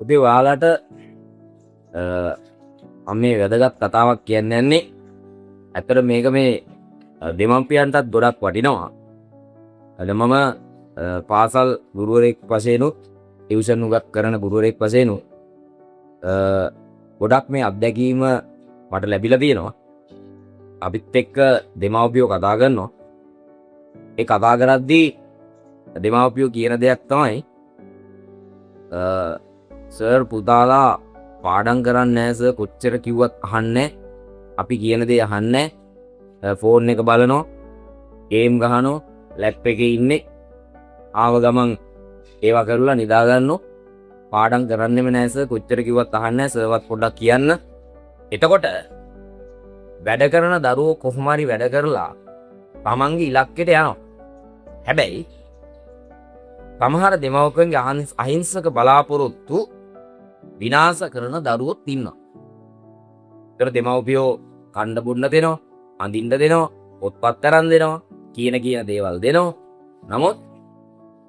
උදේ ඔයාලට මම මේ වැදගත් කතාවක් කියන්න යන්නේ. ඇත්තට මේක මේ දෙමව්පියන්ටත් ගොඩක් වටිනවා. අද මම පාසල් ගුරුවරයෙක් වශයෙන්ුත් ටියුෂන් උගක් කරන ගුරුවරයෙක් වශයෙන්ුත් ගොඩක් මේ අත්දැකීම මට ලැබිලා තියෙනවා. අපිත් එක්ක දෙමව්පියෝ කතා කරනවා. ඒ කතා කරද්දී දෙමව්පියෝ කියන දෙයක් තමයි, සර්, පුතාලා පාඩම් කරන්නේ නැහැ සර්, කොච්චර කිව්වත් අහන්නේ, අපි කියන දේ අහන්නේ, ෆෝන් එක බලනවා, ගේම් ගහනවා, ලැප් එකේ ඉන්නේ, ආව ගමන් ඒවා කරලා නිදා ගන්නවා, පාඩම් කරන්නෙම නෑ සර්, කොච්චර කිව්වත් අහන්නේ නෑ සර්වත් පොඩ්ඩක් කියන්න. එතකොට වැඩ කරන දරුවෝ කොහොම හරි වැඩ කරලා තමන්ගේ ඉලක්කයට යනවා. හැබැයි සමහර දෙමව්පියන්ගේ අහිංසක බලාපොරොත්තු විනාශ කරන දරුවොත් ඉන්නවා. ඒතර දෙමව්පියෝ කන්න බොන්න දෙනවා, අඳින්න දෙනවා, පොත්පත් අරන් දෙනවා, කියන කියන දේවල් දෙනවා. නමුත්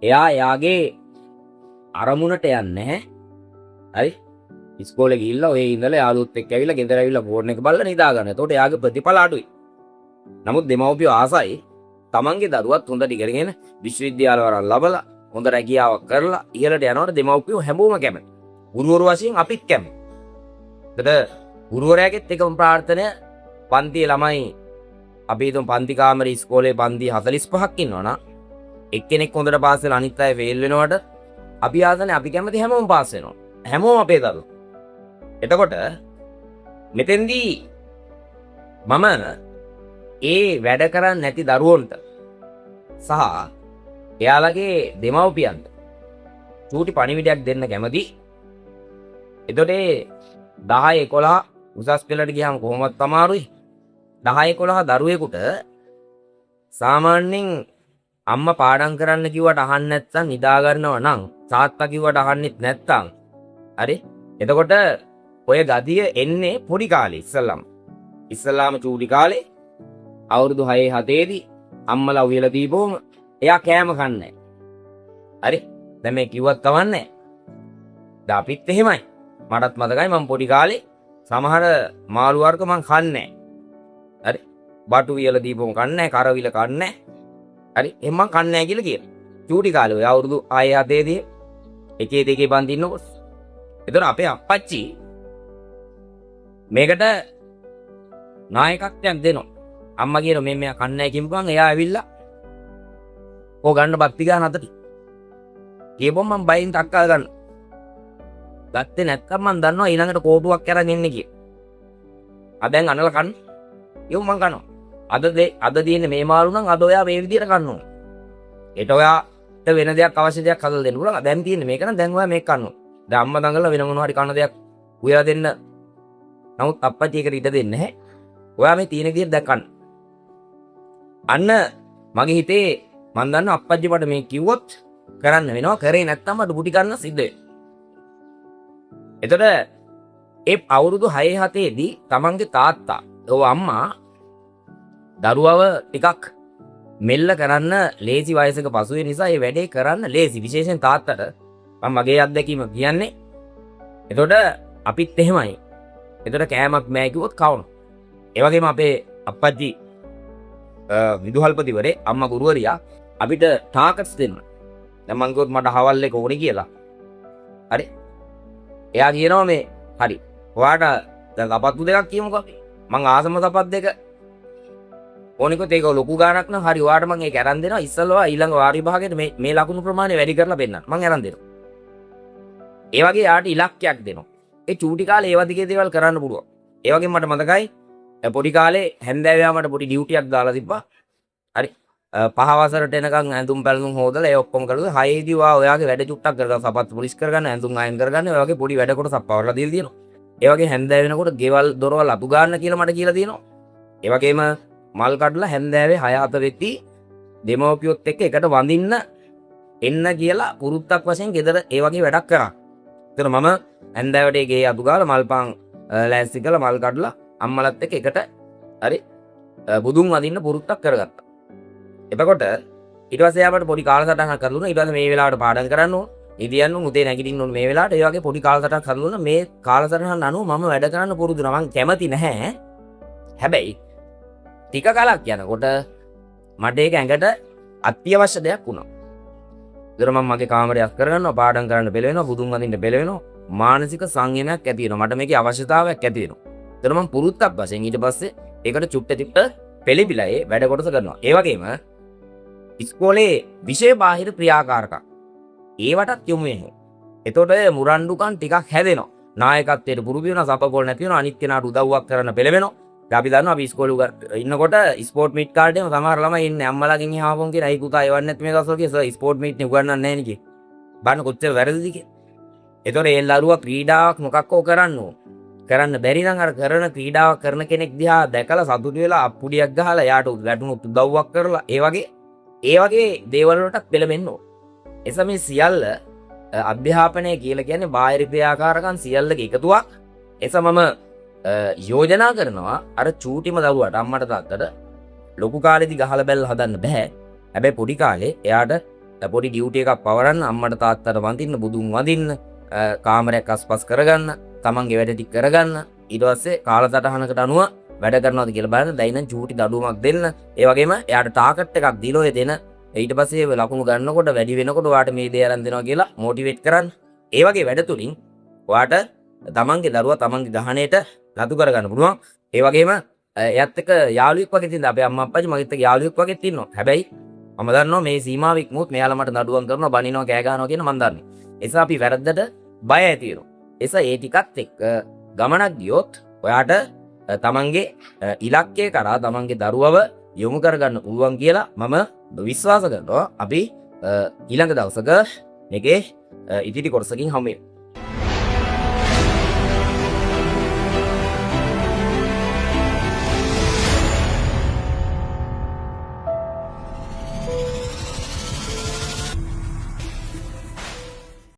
එයා එයාගේ අරමුණට යන්නේ නැහැ. හරි? ඉස්කෝලේ ගිහිල්ලා ඔය ඉඳලා යාළුවොත් එක්ක ඇවිල්ලා ගෙදර ඇවිල්ලා ෆෝන් එක බලලා නිදා ගන්න. එතකොට එයාගේ ප්‍රතිඵල අඩුයි. නමුත් දෙමව්පියෝ ආසයි තමන්ගේ දරුවත් හොඳට ඉගෙනගෙන විශ්වවිද්‍යාල වරන් ලබලා හොඳ රැකියාවක් කරලා ඉහළට යනවට දෙමව්පියෝ හැමෝම කැමති. ගුරුවරු වශයෙන් අපිත් කැමති. එතකොට ගුරුවරයාගෙත් එකම ප්‍රාර්ථනය, පන්තියේ ළමයි, අපි හිතමු පන්ති කාමරේ ඉස්කෝලේ පන්ති 45ක් ඉන්නවා නම්, එක්කෙනෙක් හොඳට පාස් වෙලා අනිත් අය ෆේල් වෙනවට අපි ආසනේ, අපි කැමති හැමෝම පාස් වෙනවා. හැමෝම අපේ දරුවෝ. එතකොට මෙතෙන්දී මම ඒ වැඩ කරන්නේ නැති දරුවන්ට සහ එයාලගේ දෙමව්පියන්ට චූටි පණිවිඩයක් දෙන්න කැමති. එතකොට ඒ 10 11 උසස් පෙළට ගියාම කොහොමවත් අමාරුයි. 10 11 දරුවෙකුට සාමාන්‍යයෙන් අම්මා පාඩම් කරන්න කිව්වට අහන්න නැත්නම්, නිදා ගන්නවා නම්, තාත්තා කිව්වට අහන්නෙත් නැත්නම්, හරි, එතකොට ඔය ගතිය එන්නේ පොඩි කාලේ ඉස්සල්ලාම. ඉස්සල්ලාම චූටි කාලේ අවුරුදු 6 7 දී අම්මලා උයලා දීපුවම එයා කෑම කන්නේ. හරි, දැන් මේ කිව්වත් කමන්නේ. දැන් අපිත් එහෙමයි. මටත් මතකයි මං පොඩි කාලේ සමහර මාළු වර්ග මං කන්නේ. හරි, බටු වියලා දීපුවම කන්නේ, කරවිල කන්නේ. හරි, එහෙම මං කන්නේ නැහැ කියලා කියනවා. චූටි කාලේ ඔය අවුරුදු 6 7 දී, එකේ දෙකේ පන්ති ඉන්නකොට. එතකොට අපේ අප්පච්චි මේකට නායකත්වයක් දෙනවා. අම්මා කියන මේ මෙයා කන්නේ නැහැ කියපු ගමන් එයා ඇවිල්ලා "ඕ ගන්න බත්ති ගන්න අතට" කියපුවම මං බයෙන් ටක්කා ගන්න. ගත්තේ නැත්නම් මං දන්නවා ඊළඟට කෝටුවක් අරන් එන්නේ කියලා. ආ, දැන් අනලා කන්න. කියමු මං කනවා. අද දෙ අද තියෙන්නේ මේ මාළු නම් අද ඔයා මේ විදියට කන්න ඕන. ඒට ඔයාට වෙන දෙයක් අවශ්‍ය දෙයක් හදලා දෙන්න පුළුවන්. දැන් තියෙන්නේ මේක නම් දැන් ඔයා මේක කන්න ඕන. දැන් අම්මා දඟලලා වෙන මොනවා හරි කන දෙයක් උයලා දෙන්න. නමුත් අප්පච්චි ඒකට ඉඩ දෙන්නේ නැහැ. ඔයා මේ තියෙන විදියට දැන් කන්න. අන්න මගේ හිතේ මං දන්නවා අප්පච්චි මට මේ කිව්වොත් කරන්න වෙනවා. කරේ නැත්තම් මට ගුටි කන්න සිද්ධ වෙනවා. එතකොට ඒ අවුරුදු 6 7 දී තමන්ගේ තාත්තා ඔව් අම්මා දරුවව ටිකක් මෙල්ල කරන්න ලේසි වයසක පසුවෙන නිසා ඒ වැඩේ කරන්න ලේසි. විශේෂයෙන් තාත්තට. මම මගේ අත්දැකීම කියන්නේ. එතකොට අපිත් එහෙමයි. එතකොට කෑමක් නෑ කිව්වොත් කවනවා. ඒ වගේම අපේ අප්පච්චි විදුහල්පතිවරේ, අම්මා ගුරුවරියා, අපිට ටාගට්ස් දෙනවා. දැන් මං කිව්වොත් මට හවල් එක ඕනේ කියලා. හරි. එයා කියනවා මේ හරි. ඔයාට දැන් සපත්තු දෙකක් කියමුකෝ අපි. මං ආසම සපත් දෙක ඕනිකොත් ඒක ලොකු ගාණක් නම්, හරි, ඔයාට මං ඒක අරන් දෙනවා. ඉස්සල්ලා ඔයා ඊළඟ වාර විභාගෙට මේ මේ ලකුණු ප්‍රමාණය වැඩි කරලා පෙන්නන්න. මං අරන් දෙනවා. ඒ වගේ යාට ඉලක්කයක් දෙනවා. ඒ චූටි කාලේ ඒ වගේ දේවල් කරන්න පුළුවන්. ඒ වගේම මට මතකයි පොඩි කාලේ හැන්දෑවේ මට පොඩි ඩියුටියක් දාලා තිබ්බා. හරි. 5 වසරට එනකන් ඇඳුම් පැළඳුම් හොදලා ඒ ඔක්කොම කරලා, හයේදී ඔයා ඔයාගේ වැඩ චුට්ටක් කරගන්න, සපත්තු පොලිෂ් කරගන්න, ඇඳුම් අයන් කරගන්න, ඔය වගේ පොඩි වැඩ කොටසක් පවරලා දීලා තියෙනවා. ඒ වගේ හැන්දෑව වෙනකොට ගෙවල් දොරවල් අතු ගන්න කියලා මට කියලා තියෙනවා. ඒ වගේම මල් කඩලා හැන්දෑවේ 6 7 වෙද්දී දෙමව්පියොත් එක්ක එකට වඳින්න එන්න කියලා පුරුද්දක් වශයෙන් ගෙදර ඒ වගේ වැඩක් කරා. ඒතර මම හැන්දෑවට ඒ ගේ අතු ගාලා මල් පාන් ලෑස්ති කරලා මල් කඩලා අම්මලත් එක්ක එකට, හරි, බුදුන් වඳින්න පුරුද්දක් කරගත්තා. එතකොට ඊට පස්සේ එයා මට පොඩි කාලසටහනක් කරලා දුන්නා. ඊට පස්සේ මේ වෙලාවට පාඩම් කරන්න ඕන. නිදියන්න ඕන, උදේ නැගිටින්න ඕන මේ වෙලාවට. ඒ වගේ පොඩි කාලසටහනක් හදලා මේ කාලසටහන අනුව මම වැඩ කරන්න පුරුදු වුණා. මං කැමති නැහැ. හැබැයි ටික කලක් යනකොට මට ඒක ඇඟට අත්‍යවශ්‍ය දෙයක් වුණා. ඒතර මම මගේ කාමරය අස් කරගන්නවා, පාඩම් කරන්න පෙළවෙනවා, බුදුන් වඳින්න පෙළවෙනවා, මානසික සංයමයක් ඇති වෙනවා. මට මේකේ අවශ්‍යතාවයක් ඇති වෙනවා. ඒතර මම පුරුද්දක් වශයෙන් ඊට පස්සේ ඒකට චුට්ට චුට්ට පෙළඹිලා ඒ වැඩ කොටස කරනවා. ඒ වගේම ඉස්කෝලේ විෂය බාහිර ක්‍රියාකාරකම් ඒවටත් යොමු වෙනවා. එතකොට මුරණ්ඩුකම් ටිකක් හැදෙනවා. නායකත්වයට පුරුදු වෙනවා, සපකෝල් නැති වෙනවා, අනිත් කෙනාට උදව්වක් කරන්න පෙළඹෙනවා. දැන් අපි දන්නවා අපි ඉස්කෝලේ ඉන්නකොට ස්පෝර්ට් මීට් කාර්ඩ් එකම සමහර ළමයි ඉන්නේ අම්මලාගෙන් එහාවොන් කියන, "ඇයි පුතා එවන්නේ නැති මේ දවස්වල?" කියලා. "සර්, ස්පෝර්ට් මීට් නේ උගන්වන්නේ නැහැ නේ" කිය. බලන්න කොච්චර වැරදිද කියලා. එතකොට ඒ දරුවා ක්‍රීඩාවක් මොකක් හෝ කරන්න ඕන. කරන්න බැරි නම් අර කරන ක්‍රීඩාවක් කරන කෙනෙක් දිහා දැකලා සතුටු වෙලා අප්පුඩියක් ගහලා එයාට වැටුණොත් උදව්වක් කරලා ඒ වගේ දේවල් වලටත් පෙළඹෙන්න ඕන. එසා මේ සියල්ල අධ්‍යාපනය කියලා කියන්නේ බාහිර ක්‍රියාකාරකම් සියල්ලක එකතුවක්. එසා මම යෝජනා කරනවා අර චූටිම දරුවාට අම්මට තාත්තට ලොකු කාලෙදි ගහලා බැලලා හදන්න බෑ. හැබැයි පොඩි කාලේ එයාට පොඩි ඩියුටි එකක් පවරන්න, අම්මට තාත්තට වඳින්න, බුදුන් වඳින්න, කාමරයක් අස්පස් කරගන්න, තමන්ගේ වැඩ ටික කරගන්න, ඊට පස්සේ කාලසටහනකට අනුව වැඩ කරනවද කියලා බලන්න, දැන් නම් චූටි දඩුවමක් දෙන්න. ඒ වගේම එයාට ටාගට් එකක් දීලා ඔය දෙන ඊට පස්සේ ලකුණු ගන්නකොට වැඩි වෙනකොට ඔයාට මේ දේ අරන් දෙනවා කියලා මොටිවේට් කරන්න. ඒ වගේ වැඩ තුලින් ඔයාට තමන්ගේ දරුවා තමන්ගේ ගහණයට නතු කරගන්න පුළුවන්. ඒ වගේම එයත් එක්ක යාළුවෙක් වගේ තියෙන අපේ අම්මා අප්පච්චි මගෙත් එක්ක යාළුවෙක් වගේ ඉන්නවා. හැබැයි මම දන්නවා මේ සීමාව ඉක්මුවොත් මෙයාලා මට නඩුවම් කරනවා, බනිනවා, කෑ ගහනවා කියන මං දන්නේ. ඒ නිසා අපි වැරද්දට බය ඇති වෙනවා. ඒ නිසා ඒ ටිකත් එක්ක ගමනක් ගියොත් ඔයාට තමන්ගේ ඉලක්කය කරා තමන්ගේ දරුවව යොමු කරගන්න පුළුවන් කියලා මම විශ්වාස කරනවා. අපි ඊළඟ දවසක මේකේ ඉතිරි කොටසකින් හමු වෙමු.